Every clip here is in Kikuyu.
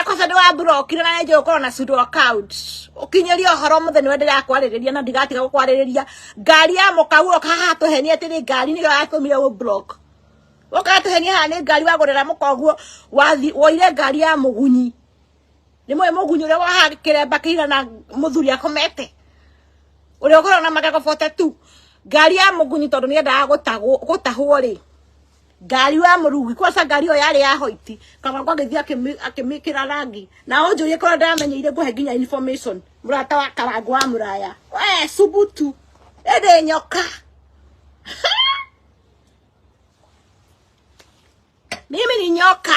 Kwanza nĩ wa blockire na nĩnjũĩ ũkorwo na pseudo account. Ũkinyĩrie ũhoro mũthenya ũrĩa ndĩrakwarĩrĩria na ndigatiga gũkwarĩrĩria. Ngari ya mũkau ũka haha tũhenie atĩ nĩ ngari nĩyo yatũmire ũ block. Ũka tũhenie haha nĩ ngari wagũrĩra mũka ũguo wathi woire ngari ya mũgunyi. Nĩ mũĩ mũgunyi ũrĩa wohaga kĩremba kĩigana mũthuri akomete. Ũrĩa ũkoragwo na magego 42. Ngari ya mũgunyi tondũ nĩendaga gũtahwo rĩ. Ngari ya mũrugi kwanza ngari ĩyo yarĩ ya hoiti Kabango agĩthiĩ akĩmĩkĩra rangi na ũnjũrie kũrĩa ndamenyeire ngũhe nginya information mũrata wa Kabango wa mũraya we subutu ĩndĩ nyoka. Mimi ni nyoka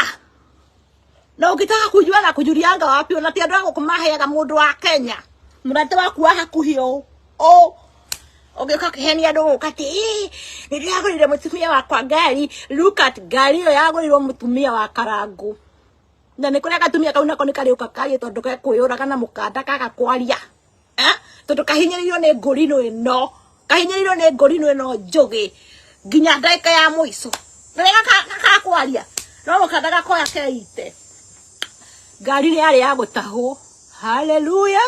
na ukitaka kujua na kujulianga wapi ona ti andũ a gũkũ maheaga mũndũ wa Kenya mũrata waku wa hakuhĩ ũũ ũũ ũgĩũka ũkĩhenia andũ gũka atĩ "Ĩ, nĩ ndĩragũrĩire mũtumia wakwa ngari. Look at ngari ĩyo yagũrĩirwo mũtumia wa Karangũ na nĩ kũrĩa gatumia kau nako nĩ karĩũka karie tondũ gekwĩyũraga na mũkanda kaga kwaria. Eh? Tondũ kahinyĩrĩirio nĩ ngũrinũ ĩno, kahinyĩrĩirio nĩ ngũrinũ ĩno njũgĩ nginya ndagĩka ya mũico. Na rĩrĩa gakwaria no mũkanda gakoya keite. Ngari nĩ yarĩ ya gũtahwo. Haleluya.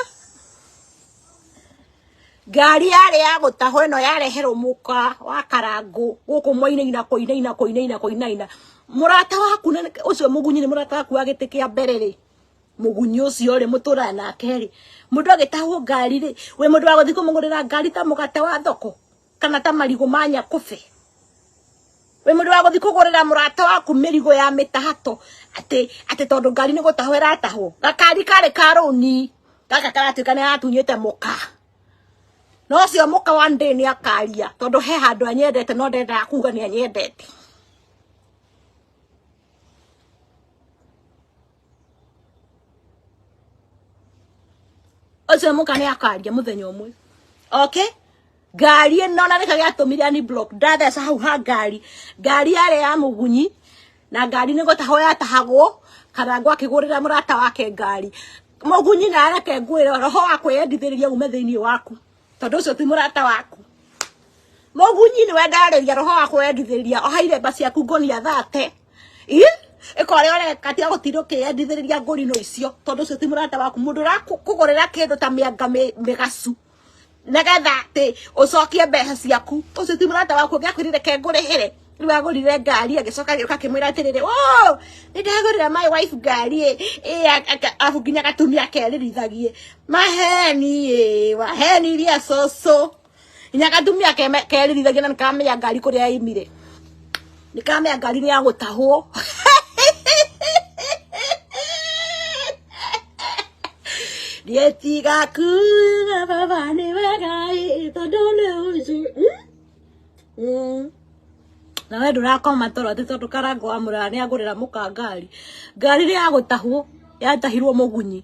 Ngari yarĩ ya gũtahwo ĩno yareherwo mũka wa Karangũ gũkũ mwainaina kũinaina kũinaina kũinaina. Mũrata waku ũcio mũgunyi nĩ mũrata waku wa gĩtĩ kĩa mbere rĩ, mũgunyi ũcio rĩ, mũtũraga nake rĩ, mũndũ agĩtahwo ngari rĩ, wĩ mũndũ wa gũthiĩ kũmũgũrĩra ngari ta mũgate wa thoko kana ta marigũ ma nyakũbĩ? Wĩ mũndũ wa gũthiĩ kũgũrĩra mũrata waku mĩrigo ya mĩtahato atĩ atĩ tondũ ngari nĩ gũtahwo ĩratahwo? Gakari karĩ ka rũni gaka karatuĩka nĩ aratunyĩte mũka. No ũcio mũka one day nĩ akaria tondũ he handũ anyendete no ndendaga kuga nĩ anyendete. Ũcio mũka nĩ akaria mũthenya ũmwe. Okay? Ngari ĩno na nĩkĩo gĩatũmire ani block ndatheca hau ha ngari. Ngari yarĩ ya mũgunyi na ngari nĩ gũtahwo yatahagwo Karangũ akĩgũrĩra mũrata wake ngari. Mũgunyi na reke ngwĩre roho wa kwĩyendithĩrĩria ume thĩinĩ waku tondũ ũcio ti mũrata waku. Mũgunyi nĩwe ndarĩria roho wa kwĩyendithĩrĩria oha iremba ciaku ngũnia thate. Ĩ ĩka ũrĩa ũreka tiga gũtinda ũkĩyendithĩrĩria ngũrinũ icio tondũ ũcio ti mũrata waku. Mũndũ ũrakũgũrĩra kĩndũ ta mĩanga mĩgacu nĩgetha atĩ ũcokie mbeca ciaku, ũcio ti mũrata waku. Ũngĩakwĩrire reke ngũrĩhĩre, rĩu agũrire ngari agĩcoka agĩũka akĩmwĩra atĩrĩrĩ, oh nĩ ndagũrĩra my wife ngari ĩ, arabu nginya gatumia keririthagie maheni ĩ wahenirie cũcũ. Nginya gatumia keririthagie na nĩkamenya ngari kũrĩa yaimire, nĩkamenya ngari nĩ ya gũtahwo. Ndietiga kuga baba nĩ wega ĩ, tondũ nĩ ũcio. Na we ndũrakoma toro atĩ tondũ Karangũ wa Mũraya nĩ agũrĩra mũka ngari. Ngari nĩ ya gũtahwo, yatahirwo mũgunyi.